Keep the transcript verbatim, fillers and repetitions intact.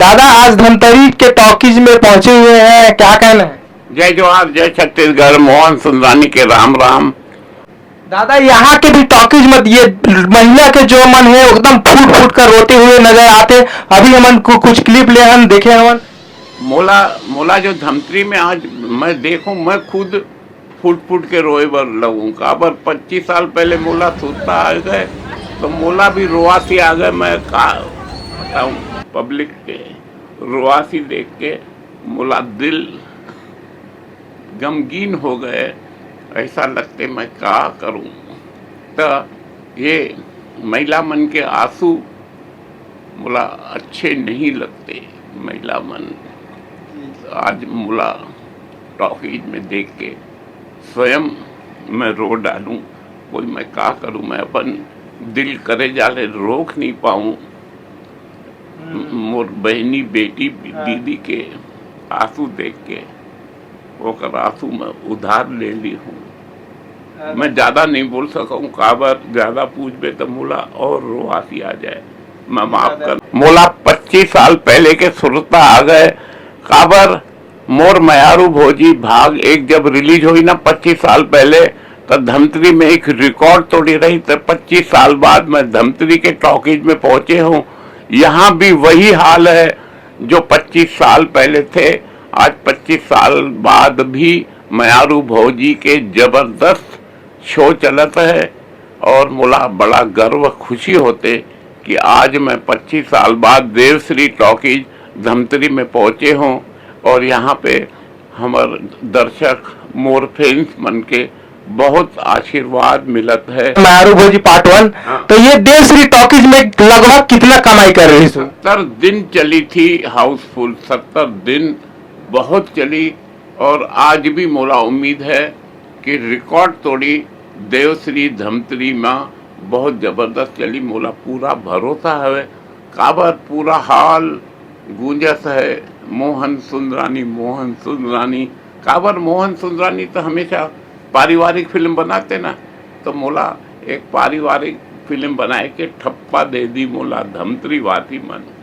दादा, आज धमतरी के टॉकीज में पहुंचे हुए हैं, क्या कहना है? जय जोहार, जय छत्तीसगढ़, मोहन सुंदरानी के राम राम। दादा, यहाँ के भी टॉकीज में ये महिला के जो मन है, एकदम फूट फूट कर रोते हुए नजर आते। अभी हमन कु-, कुछ क्लिप ले हन, देखे हमन। मोला, मोला जो धमतरी में आज मैं देखूं, मैं खुद फूट फूट के रोए बर लगूं। काबर पच्चीस साल पहले मोला सुरता आ गए, तो मोला भी रोआसी आ गए। मैं का बताऊं, पब्लिक के रोआसी देख के मोला दिल गमगीन हो गए। ऐसा लगते मैं का करूं। तो ये महिला मन के आंसू मोला अच्छे नहीं लगते। महिला मन आज मोला टॉकीज में देख के स्वयं मैं रो डालूं। कोई मैं का करूं, मैं अपन दिल करे जाले रोक नहीं पाऊं। मोर बहनी, बेटी, दीदी के आंसू देख के ओकर आंसू मैं उधार ले ली हूँ। मैं ज्यादा नहीं बोल सकूं, काबर ज्यादा पूछबे तो मोला और रोआसी आ जाए। मैं माफ कर, मोला पच्चीस साल पहले के सुरता आ गए। काबर मोर मयारू भौजी भाग एक जब रिलीज हुई ना पच्चीस साल पहले, तो धमतरी में एक रिकॉर्ड तोड़ी रही। तो पच्चीस साल बाद मैं धमतरी के टॉकीज में पहुंचे हूँ। यहाँ भी वही हाल है जो पच्चीस साल पहले थे। आज पच्चीस साल बाद भी मयारू भौजी के जबरदस्त शो चलत है और मोला बड़ा गर्व, खुशी होते कि आज मैं पच्चीस साल बाद देवश्री टॉकीज धमतरी में पहुंचे हूं और यहां पे हमर दर्शक, मोर फैंस मन के बहुत आशीर्वाद मिलत है। मयारू भौजी पार्ट वन। हाँ। तो ये देवश्री टॉकीज में लगभग कितना कमाई कर रही सु? सत्तर दिन चली थी हाउसफुल, सत्तर दिन बहुत चली। और आज भी मोला उम्मीद है कि रिकॉर्ड तोड़ी देवश्री धमतरी में बहुत जबरदस्त चली। मोला पूरा भरोसा हवे, काबर पूरा हॉल गूंजत है, "मोहन सुंदरानी, मोहन सुंदरानी।" काबर मोहन सुंदरानी तो हमेशा पारिवारिक फिल्म बनाते ना, तो मोला एक पारिवारिक फिल्म बनाए के ठप्पा दे दी मोला धमतरी वासी मन।